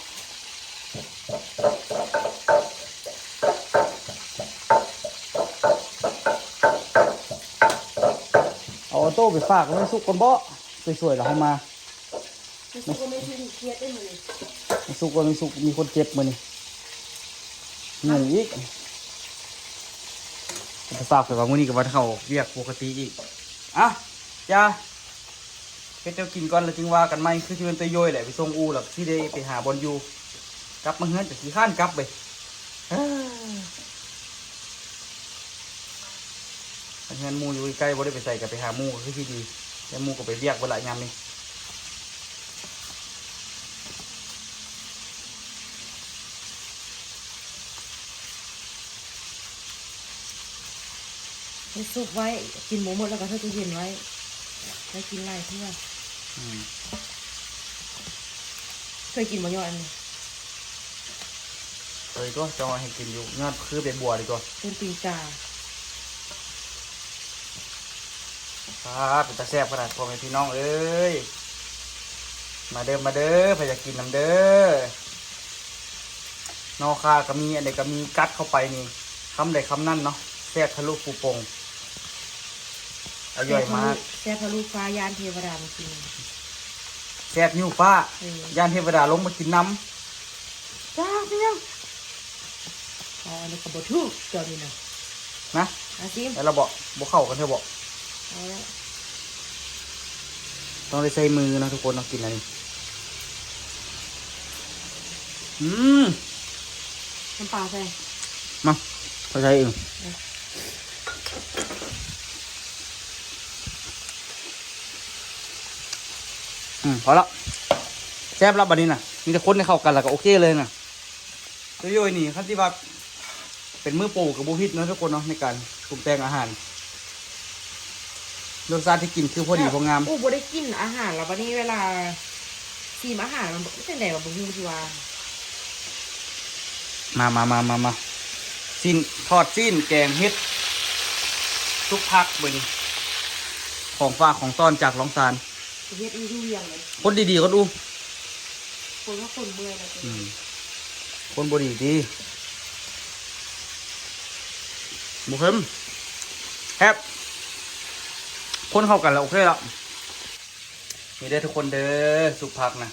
ເອົາອໍໂຕ້ໄປຝາກແມ່ສຸກກ່ອນເບາະ ໄປຊ່ວຍລາວເຮົາມາ. ແມ່ສຸກກໍແມ່ສຸກເຄຍດເດ້ມື້ນີ້ ແມ່ສຸກກໍແມ່ສຸກມີຄົນເຈັບມື້ນີ້ ຫຍຸ້ງອີກ. ໄປຝາກໄປວ່າມື້ນີ້ກໍວ່າເຂົ້າວຽກປົກກະຕິອີກ. ອ່ະ ຢ່າ ເຮັດແນວກິນກ່ອນ ແລ້ວຈຶ່ງວ່າກັນໃໝ່. ຄືຊິແມ່ນໂຕໂຢຍແຫຼະ ໄປສົ່ງອູ່ ແລ້ວຊິໄດ້ໄປຫາບ່ອນຢູ່. ກັບມາເຮືອນກໍຂີ້ຄ້ານກັບເວີຍ. ຄັນເຮືອນໝູ່ຢູ່ໃກ້ໆ ບໍ່ໄດ້ໄປໃສ ກໍໄປຫາໝູ່ກໍຄືຊິດີ ແຕ່ໝູ່ກໍໄປວຽກເບິດລະຍາມນີ້. ເຮັດຊຸບໄວ້ ກິນບໍ່ໝົດແລ້ວກໍໃສ່ຕູ້ເຢັນໄວ້ ໄວ້ກິນຫຼາຍເທື່ອ. ອືມ ເຄີຍກິນບໍ່ຍອດອັນນີ້? ເຄີຍຕົວະ ເຈົ້າເຮັດກິນຢູ່ ຍອດຄືໃບບົວດີກວ່າ ເປັນຕີນກາ. ອ່າ ເປັນຕາແຊບຂະໜາດ ພໍ່ແມ່ພີ່ນ້ອງເອີຍ. ມາເດີ ມາເດີ ໃຜຢາກກິນນຳເດີ. ໜໍ່ຂ່າກໍມີ ອັນໃດກໍມີ ກັດເຂົ້າໄປນີ້ ຄຳໃດຄຳນັ້ນເນາະ ແຊບທະລຸປູປົງ. ອະຢອຍມາກ ແຊບທະລຸຟ້າ ຢ້ານເທວະດາມາກິນ. ແຊບຢູ່ຟ້າ ເອີ ຢ້ານເທວະດາລົງມາກິນນຳ. ຈ້າ ເປັນຫຍັງ? ອໍ ອັນນີ້ກໍບໍ່ຖືກ ເຈົ້ານີ້ນະ ນະ ອາຊີບ ແລ້ວລະບໍ່ ບໍ່ເຂົ້າກັນເທື່ອບໍ່? ເອົາລະ ຕ້ອງໄດ້ໃຊ້ມືເນາະທຸກຄົນເນາະ ກິນອັນນີ້. ອືມ ນ້ຳປາໃສ່ ມາ ຂ້ອຍໃສ່ເອງ. ອືມ ພໍລະ ແຊບລະບັດນີ້ນະ ມີແຕ່ຄົນໃຫ້ເຂົ້າກັນລະກໍໂອເຄເລີຍນະ. ໂຕໂຢຍນີ້ ຄັນຊິວ່າເປັນມື້ປູກໍບໍ່ຜິດເນາະທຸກຄົນເນາະ ໃນການປຸງແຕ່ງອາຫານ ລົດຊາດທີ່ກິນຄືພໍດີພໍງາມ. ອູ່ບໍ່ໄດ້ກິນອາຫານລະ ບັດນີ້ເວລາຊີມອາຫານມັນຈັ່ງໃດວະ ບໍ່ຮູ້ຊິວ່າ. ມາ ມາ ມາ ມາ ມາ ຊີ້ນ ທອດຊີ້ນ ແກງເຫັດ ຊຸບຜັກ ມື້ນີ້ ຂອງຝາກຂອງຕ້ອນຈາກລອງຊານ. ເຮັດຢູ່ຢູ່ວຽງເລີຍ ຄົນດີໆ ຄົນອູ່ ຄົນວ່າຄົນເມື່ອຍແລ້ວ ອືມ ຄົນບໍ່ດີຕິ ບໍ່ເຄັມ ແຊບ ຄົນເຂົ້າກັນແລ້ວໂອເຄລະ. ນີ້ເດີທຸກຄົນເດີ ຊຸບຜັກນະ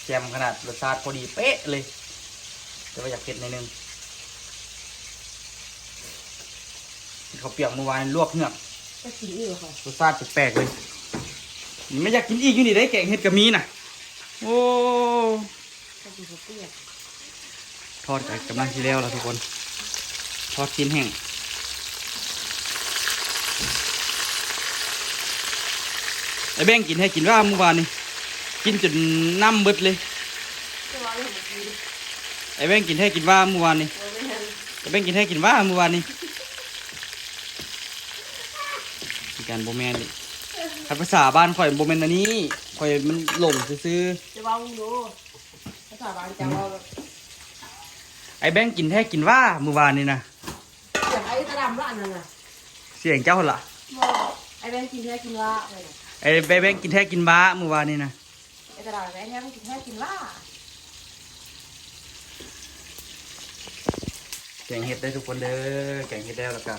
ແຈ່ມຂະໜາດ ລົດຊາດພໍດີເປະເລີຍ ແຕ່ວ່າຢາກເຜັດໜ້ອຍໜຶ່ງ. ເຂົ້າປຽກມື້ວານລວກເຫືອກ ກໍກິນອີກເລີຍ ລົດຊາດແປກໆ ເລີຍ. ນີ້ມັນຢາກກິນອີກຢູ່ນີ້ເດ້ ແກງເຫັດກໍມີນະ. ໂອ້ ກໍກິນເຂົ້າປຽກ ທອດກໍກຳລັງຊິແລ້ວລະທຸກຄົນ ທອດຊີ້ນແຫ້ງ. ໄອ້ແບງກິນແທ້ກິນວ່າມື້ວານນີ້ ກິນຈົນນ້ຳເບິດເລີຍ. ແຕ່ວ່າເລື່ອງເມື່ອກີ້ ໄອ້ແບງກິນແທ້ກິນວ່າມື້ວານນີ້ ບໍ່ແມ່ນ ໄອ້ແບງກິນແທ້ກິນວ່າມື້ວານນີ້. ຄືກັນ ບໍ່ແມ່ນອີກ ຄັນພາສາບ້ານຂ້ອຍບໍ່ແມ່ນອັນນີ້ ຂ້ອຍມັນຫຼົງຊື່ໆ. ຈະເວົ້າຢູ່ ພາສາບ້ານເຈົ້າເວົ້າແບບ ໄອ້ແບງກິນແທ້ກິນວ່າມື້ວານນີ້ນະ. ສຽງໄອ້ຕາດຳລະອັນນັ້ນນະ ສຽງເຈົ້າຫັ້ນລະ. ບໍ່ ໄອ້ແບງກິນແທ້ກິນວ່າ ໄອ້ ໄອ້ແບງກິນແທ້ກິນວ່າມື້ວານນີ້ນະ. ກະດາດແລ້ວ ແຮງກິນແຮງກິນຫຼ້າ. ແກງເຫັດເດີທຸກຄົນເດີ ແກງເຫັດແລ້ວ ແລ້ວກະ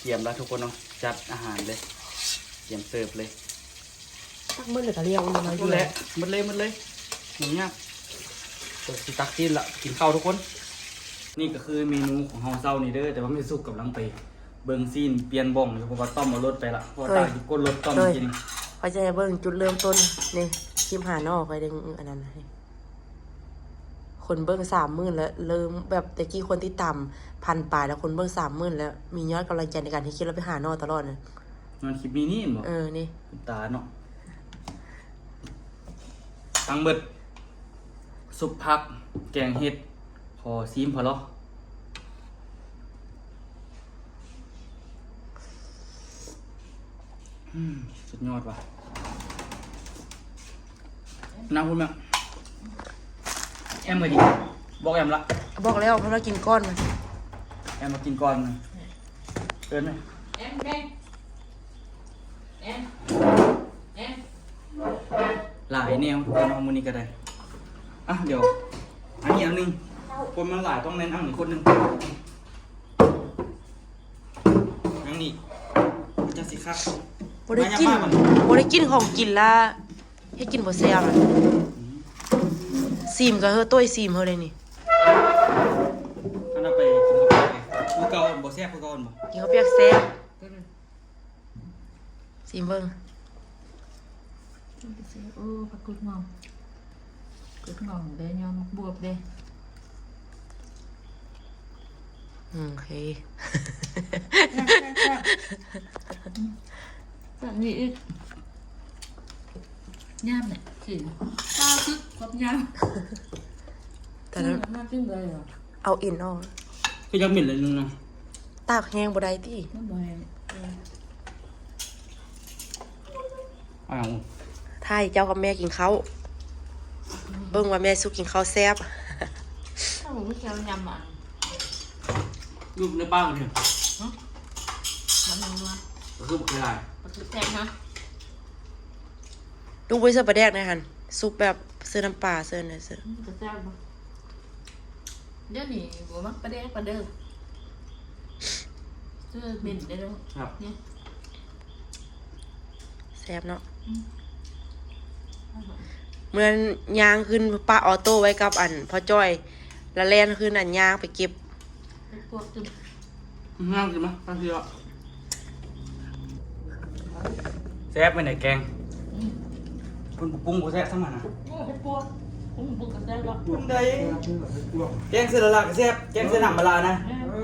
ກຽມລະທຸກຄົນເນາະ ຈັດອາຫານເລີຍ ກຽມເສີບເລີຍ. ຕັກໝົດເລີຍກະລ້ຽວ ໝົດແລ້ວ ໝົດເລີຍ ໝົດເລີຍ ຫຍັງຍາກ. ເອີ ຊິຕັກຊີ້ນລະ ກິນເຂົ້າທຸກຄົນ. ນີ້ກະຄືເມນູຂອງເຮົາເຊົ້ານີ້ເດີ ແຕ່ວ່າແມ່ສຸກກຳລັງໄປເບິ່ງຊີ້ນປ່ຽນບ່ອງຢູ່ ເພາະວ່າຕ້ອມເອົາລົດໄປລະ ເພາະວ່າຕາຢູ່ກົ້ນລົດຕ້ອມກິນ. ຂ້ອຍຈະໃຫ້ເບິ່ງຈຸດເລີ່ມຕົ້ນນີ້ ຄລິບຫາໜໍ່ຂ້ອຍໄດ້ ອັນນັ້ນ ຄົນເບິ່ງສາມໝື່ນແລ້ວ ເລີ່ມແບບແຕ່ກີ້ຄົນຕິດຕາມພັນປາຍແລ້ວ ຄົນເບິ່ງສາມໝື່ນແລ້ວ ມີຍອດກຳລັງໃຈໃນການເຮັດຄລິບ ແລ້ວໄປຫາໜໍ່ຕະຫຼອດນະ. ຍອດຄລິບນີ້ນີ້ແມ່ນບໍ່? ເອີ ນີ້ ຕາເນາະ ທັງເບິດ ຊຸບຜັກ ແກງເຫັດ ຂໍຊີມພໍລອ. ອືມ ສຸດຍອດວ່າ. ນຳພຸ້ນແມ່ ແອມເອີຍ ບອກແອມລະ ບອກແລ້ວ ເພິ່ນວ່າກິນກ່ອນ ແອມວ່າກິນກ່ອນ ເອີ້ນແມ່ ແອມ ແມ່ ແອມ ແອມ ຫຼາຍແນວທຸກຄົນເນາະ ມື້ນີ້ກະໄດ້. ອ່ະ ດຽວ ອັນນີ້ອັນໜຶ່ງ ຄົນມັນຫຼາຍຕ້ອງແນະນຳອີກຄົນໜຶ່ງ. ຫຍັງນີ້ ມັນຈັ່ງຊິຄັກ ບໍ່ໄດ້ກິນ ມາ ບໍ່ໄດ້ກິນຂອງກິນລະ ເຮັດກິນບໍ່ແຊບລະ. ອືມ ຊີມກະເຮີ້ ໂຕ້ຍຊີມເຮີ້ເດນີ້. ຄັນເອົາໄປກິນເຂົ້າປຽກຄືເກົ່າ ບໍ່ແຊບຄືເກົ່າແມ່ນບໍ່? ກິນເຂົ້າປຽກແຊບ. ຊີມເບິ່ງ. ໂອ້ ຜັກກູດງອມ ກູດງອມເດ້ ຍອດໝາກບວບເດ້. ອືມ ໂອເຄ ແຊບໆໆ ແບບນີ້ອີກ ຍາມນີ້ກິນ ປາຄືຄວາມຍາມ ແຕ່ລະ ມາກິນເລີຍ ເອົາເອັນອອກ ຄືຢາກເໝັນເລີຍໜຶ່ງເນາະ. ຕາກແຮງບໍ່ໄດ້ຕິ ມັນບໍ່ແຮງ ເອີ ອ້າວ ຖ້າໃຫ້ເຈົ້າກັບແມ່ກິນເຂົ້າ ເບິ່ງວ່າແມ່ສຸກກິນເຂົ້າແຊບ. ເອົາ ບໍ່ແຊບຍຳອັນ ຢູ່ໃນປ່ານີ້ ຫຶ ມັນນັວ ກະຄືບໍ່ເຄີຍຫຼາຍ ກະຄືແຊບນະ. ລູກບໍ່ໃສ່ປາແດກໃນຫັ້ນ ຊຸບແບບໃສ່ນ້ຳປາ ໃສ່ອັນນັ້ນ ອືມ ກະແຊບຢູ່. ດຽວນີ້ບໍ່ມັກປາແດກປານໃດ ເອີ ເໝັນເດ້ ແຊບ ນີ້ ແຊບເນາະ. ອືມ ເມື່ອຍ່າງຂຶ້ນປະອໍໂຕ້ໄວ້ກັບອັນພໍ່ຈ້ອຍ ລະແລ່ນຂຶ້ນອັນຍ່າງໄປເກັບ ເຮັດພວກຕື່ມ ງາມຂຶ້ນມາ ຕັ້ງຊື່ເນາະ. ແຊບແມ່ນແກງ ອືມ ເພິ່ນປຸງບໍ່ແຊບຊ້ຳຫັ້ນນະ. ໂອ້ ເຮັດພວກປຸງ ປຸງກະແຊບເນາະ ປຸງໄດ້ ແກງໃສ່ລະລະກະແຊບ ແກງໃສ່ນ້ຳປາລານະ. ແມ່ນ ເອີ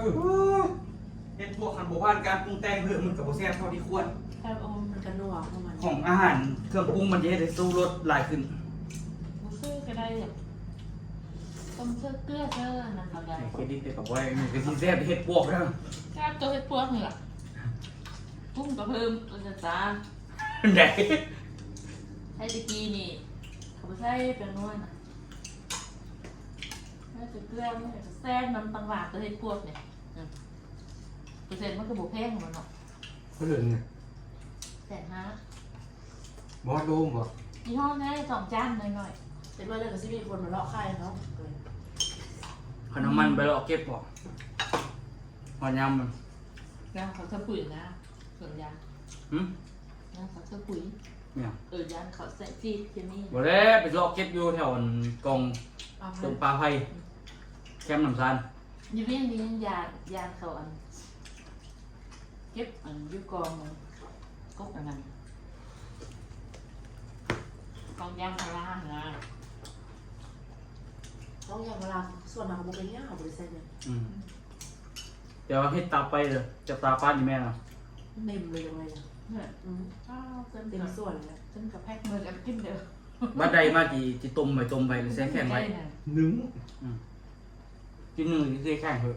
ເຮັດພວກຄັນບໍ່ຜ່ານການປຸງແຕ່ງເພີ່ມ ມັນກະບໍ່ແຊບເທົ່າທີ່ຄວນ. ແຊບ ເອີ ມັນກະນົວຂອງມັນ ຂອງອາຫານເຄື່ອງປຸງ ມັນຈະເຮັດໃຫ້ຊູລົດຫຼາຍຂຶ້ນ. ບໍ່ຊື້ກະໄດ້ ຕ້ອງໃສ່ເກືອ ໃສ່ອັນນັ້ນລະໄດ້ ເຮັດດິ ແຕ່ກະບໍ່ໄດ້ ມັນກະຊິແຊບເຮັດພວກເດີ ແຊບໂຕເຮັດພວກນີ້ລະ ປຸງກະເພີ່ມ ເອີ ຈານ ໄດ້ ໃສ່ແຕ່ກີ້ນີ້ ເຂົາບໍ່ໃສ່ແປ້ງນົວນະ ໃສ່ແຕ່ເກືອ ມັນກະແຊບນຳ ຕ່າງຫາກໂຕເຮັດພວກນີ້. ອືມ ເປີເຊັນມັນກະບໍ່ແພງແມ່ນບໍ່ເນາະ ເປີໜຶ່ງນີ້ ແສນຫ້າ ບໍ່ຮອດໂລບໍ່? ອີ່ຫ້ອໃດ ສອງຈານໜ້ອຍໆ ເປັນວ່າແລ້ວກະຊິມີຄົນມາເລາະຂາຍເນາະ. ຄັນເອົາມັນໄປເລາະເກັບບໍ່ ຮອດຍາມມັນ ຍາມເຂົາໃສ່ປຸ໋ຍນະ ສວນຢາງ ຫຶ ຍາມເຂົາໃສ່ປຸ໋ຍ ແມ່ນຫຍັງ? ເອີ ຍາມເຂົາໃສ່ສີດເຄມີ ບໍ່ແລ້ວ ໄປເລາະເກັບຢູ່ແຖວອັນກອງ ປາໄຜ່ ຕົ້ນປາໄຜ່ ອືມ ແຄມນ້ຳຊານ. ຢູ່ວຽງນີ້ຍັງຢ້ານ ຢ້ານເຂົາອັນ ເກັບອັນຢູ່ກອງ ກົກອັນນັ້ນ ກອງຢາງພາລາຫັ້ນນະ ກອງຢາງພາລາ ສ່ວນມາກກະບໍ່ເປັນຫຍັງ ເຮົາບໍ່ໄດ້ໃສ່ຫຍັງ. ອືມ ແຕ່ວ່າເຮັດຕາໄປເດີ ຈັບຕາປານນີ້ແມ່ນນະ ເຕັມເລີຍຈັ່ງໃດນະ. ອືມ ອ້າວ ເຕັມ ເຕັມສວນເລີຍ ເຕັມກະແພັກເມືອກັນກິນເດີ. ບັດໃດມາຊິ ຊິຕົ້ມໄວ້ ຕົ້ມໄວ້ ແຊ່ແຂງໄວ້ ໜຶ້ງ ອືມ ກິນໜຶ້ງຊິແຊ່ແຂງເຮີ້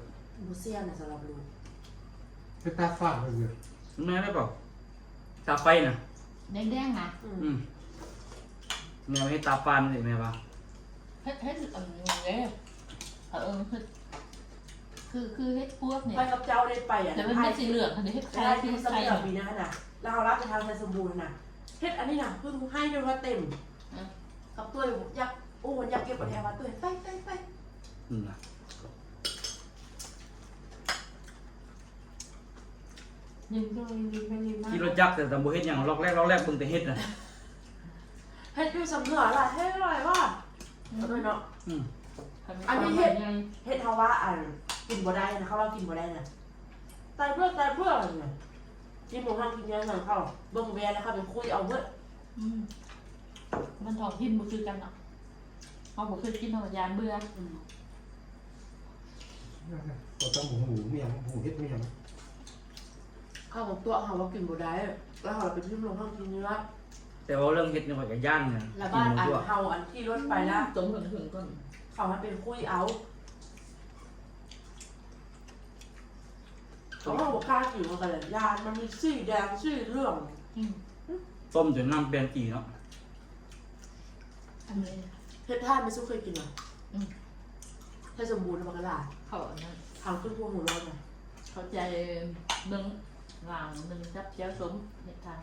ບໍ່ເສຍນະ ສຳລັບລູກ ເຮັດຕາຝາດເລີຍ ແມ່ນໄດ້ບໍ່? ຕາໄຟນະ ແດງໆນະ ອືມ ອືມ ແມ່ເຮັດຕາຟານນີ້ແມ່ວ່າ ເຮັດ ເຮັດອັນນີ້ເດ້ ເອີ ເຮັດ ຄື ຄືເຮັດພວກນີ້ ຂ້ອຍກັບເຈົ້າໄດ້ໄປອັນ ແຕ່ມັນເປັນສີເຫຼືອງຫັ້ນເດ້ ເຮັດໄຂ່ ໄດ້ ຄືໄຂ່ປີໜ້າຫັ້ນນະ ແລ້ວເຮົາລາກໄປທາງໄຊສົມບູນຫັ້ນນະ ເຮັດອັນນີ້ນະ ຄືໃຫ້ຈົນວ່າເຕັມ ອືມ ກັບຕຸ້ຍຢາກ ໂອ້ ຢາກເກັບປະແດກວ່າ ຕຸ້ຍ ໄປ ໄປ ໄປ ອືມນະ ຂີ່ລົດຈັກ ແຕ່ບໍ່ເຮັດຫຍັງ ລັອກແລັກ ລັອກແລັກ ເບິ່ງແຕ່ເຫັດນະ ເຫັດຢູ່ສຳເໜືອລະ ເຮັດອະໄລວະ ອືມ ເນາະ ອືມ ອັນນີ້ເຫັດ ເຫັດເຮົາວ່າ ອັນ ກິນບໍ່ໄດ້ນະ ເຂົາວ່າກິນບໍ່ໄດ້ນະ ຕາຍເບື້ອ ຕາຍເບື້ອ ກິນໝູເຮົາກິນເນື້ອເຂົາ ເບິ່ງແວ່ແລ້ວເຂົາໄປຄຸຍເອົາເບິດ ອືມ ມັນທ້ອງຖິ່ນບໍ່ຄືກັນເນາະ ເຮົາບໍ່ເຄີຍກິນ ເຮົາກໍຢ້ານເບື່ອ ອືມ ກໍຕ້ອງຮູ້ມີຫຍັງ ຮູ້ເຫັດມີຫຍັງ ເຂົາກໍຕົວະເຮົາວ່າກິນບໍ່ໄດ້ ແລ້ວເຮົາໄປຖິ້ມລົງຫ້ອງກິນເນື້ອ ແຕ່ເວົ້າເລື່ອງເຫັດນີ້ຂ້ອຍກໍຢ້ານນະ ລະບາດອັນເຮົາອັນຂີ່ລົດໄປລະ ຕົມເຖິງໆກ່ອນ ເຂົາໃຫ້ໄປຄຸຍເອົາ ເຂົາບໍ່ກ້າກິນ ເຂົາກໍຢ້ານ ມັນມີສີແດງສີເຫຼືອງ ອືມ ຕົ້ມຈົນນ້ຳປ່ຽນສີເນາະ ອັນນີ້ເຫັດທາດແມ່ສຸເຄີຍກິນຫວາ? ອືມ ເຫັດສົມບູນບັກຫຼາຍ ເຂົາອັນນັ້ນ ເຂົາຂຶ້ນພວກຫົວໂລ້ນນະ ເຂົາໃຈໜຶ່ງ ຫວ່າງໜຶ່ງກັບແຈ່ວສົ້ມ ເຫັດທາດ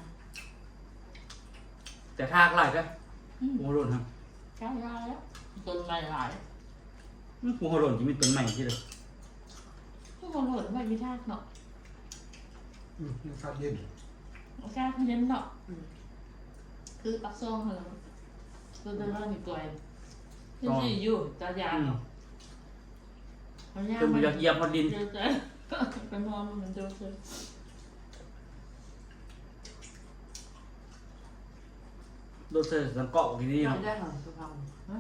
ແຕ່ທາດຫຼາຍເດ້ ອືມ ຫົວໂລ້ນຫັ້ນ ທາດຫຼາຍແລ້ວ ຕົ້ນໄມ້ຫຼາຍ ອືມ ພູເຮົາໂດນຊິມີຕົ້ນໄມ້ທີ່ເດີ ພູເຮົາໂດນໄມ້ມີທາກເນາະ ອືມ ອາກາດເຢັນ ອາກາດເຢັນເນາະ ອືມ ຄືປາກຊ່ອງຫັ້ນລະ ຄືເດີນີ້ກ່ອຍ ຄືຊິຢູ່ຕາຢານເນາະ ອືມ ເຮົາຍ່າງ ເພິ່ນບໍ່ຢາກຢຽບຮອດດິນ ເດີໃຈ ໄປມອງມັນເດີໃຈ ໂດນໃສ່ສັງເກາະດີໆ ເນາະ ໄດ້ຫອມສະເພາ ຮະ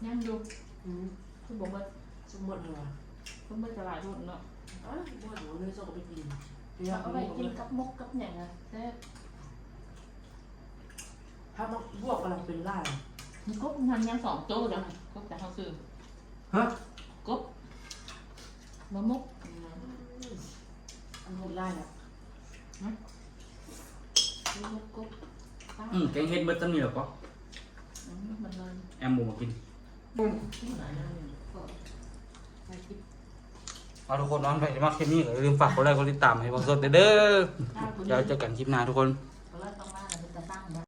ຍັງຢູ່ ອືມ ຄືບໍ່ໝົດ ຊິໝົດແລ້ວຫວາ ຄືໝົດກໍຫຼາຍໂພດເນາະ ເອີ ໝົດແລ້ວເລີຍ ເຈົ້າກໍໄປກິນ ເອົາໄວ້ກິນກັບໝົກກັບຫຍັງນະ ແຊບ ຖ້າໝາກບວບກຳລັງເປັນຫຼາຍ ມີກົບມັນຍັງສອງໂຕເດີ ກົບແຕ່ເຮົາຊື້ ຮະ ກົບ ມາໝົກ ອືມ ອັນນີ້ຫຼາຍລະ ຮະ ມີໝົກກົບ ອືມ ແກງເຫັດໝົດສ່ຳນີ້ແລ້ວກໍ ອືມ ມັນເລີຍ ແອມບໍ່ມາກິນ ກິນຫຼາຍຢ່າງນີ້ ເອົາ ທຸກຄົນເນາະ ໃຜທີ່ມັກຄລິບນີ້ກໍຢ່າລືມຝາກກົດໄລກົດຕິດຕາມໃຫ້ບັງສົດເດີ ແລ້ວເຈີກັນຄລິບໜ້າທຸກຄົນ.